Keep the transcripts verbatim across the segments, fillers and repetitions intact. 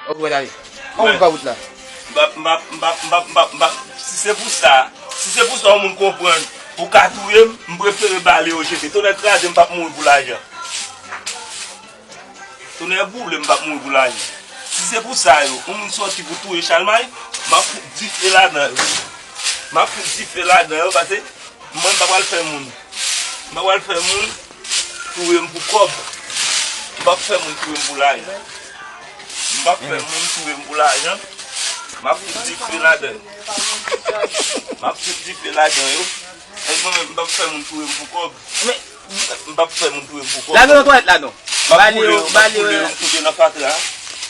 Ok, mwen ale. An moun pa wout la. M p ap, m p ap, m p ap, m p ap, m p ap, m p ap, si se pou sa, si se pou sa yon moun konprann, ou ka touye m, m prefere bale yo jete. Tonnè kraze m, m p ap mouri pou lajan. Tonnè boule m, m p ap mouri pou lajan. Si se pou sa yo, yon moun sòti pou touye Chalmay, m ap fout dife ladan yo. M ap fout dife ladan yo, paske mwen m pa pral fè moun. M pa pral fè moun touye m pou kòb. M p ap fè moun touye m pou lajan. M p ap fè moun touye m pou lajan. M ap fout dife ladan yo. M ap fout dife ladan yo. E mwen menm, m p ap fè moun touye m pou kòb. Men, m p ap fè moun touye m pou kòb. Lage nan twalèt la non. M ap koule yo, m ap koule yo, m koule nan fatra.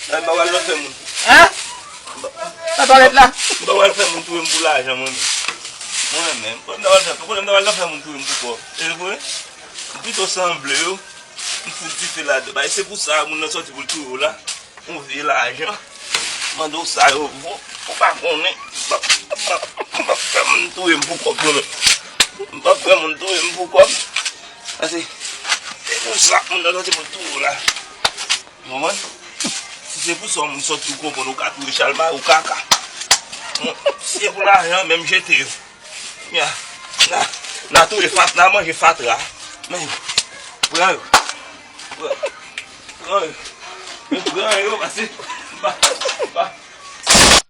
Lè m pa pral nan fè moun. Hein? Nan twalèt la? M pa pral fè moun touye m pou lajan, mwen menm. Mwen menm. Konnen m ta pral fè, konnen m ta pral nan fè moun touye m pou kòb. E vre? M pito sanble yo. M fout dife ladan. Bay, se pou sa, moun nan sòti pou l touye w la. Yon vye lajan. Mande w sa yo vo. Ou pa konnen. M p ap, m p ap, m p ap fè moun touye m pou kòb, mwen menm. M p ap fè moun touye m pou kòb. Paske, se pou sa, moun nan sòti pou l touye w la. Ou konprann? Si se pou sa, yon moun sòti ou konprann, ou ka touye Chalmay, ou kaka. Bon, si se pou lajan, menm jete yo. Ya, na, na touye fatra, na manje fatra. Men, pran yo. Pran, pran yo. Men pran yo, paske, m pa, m pa,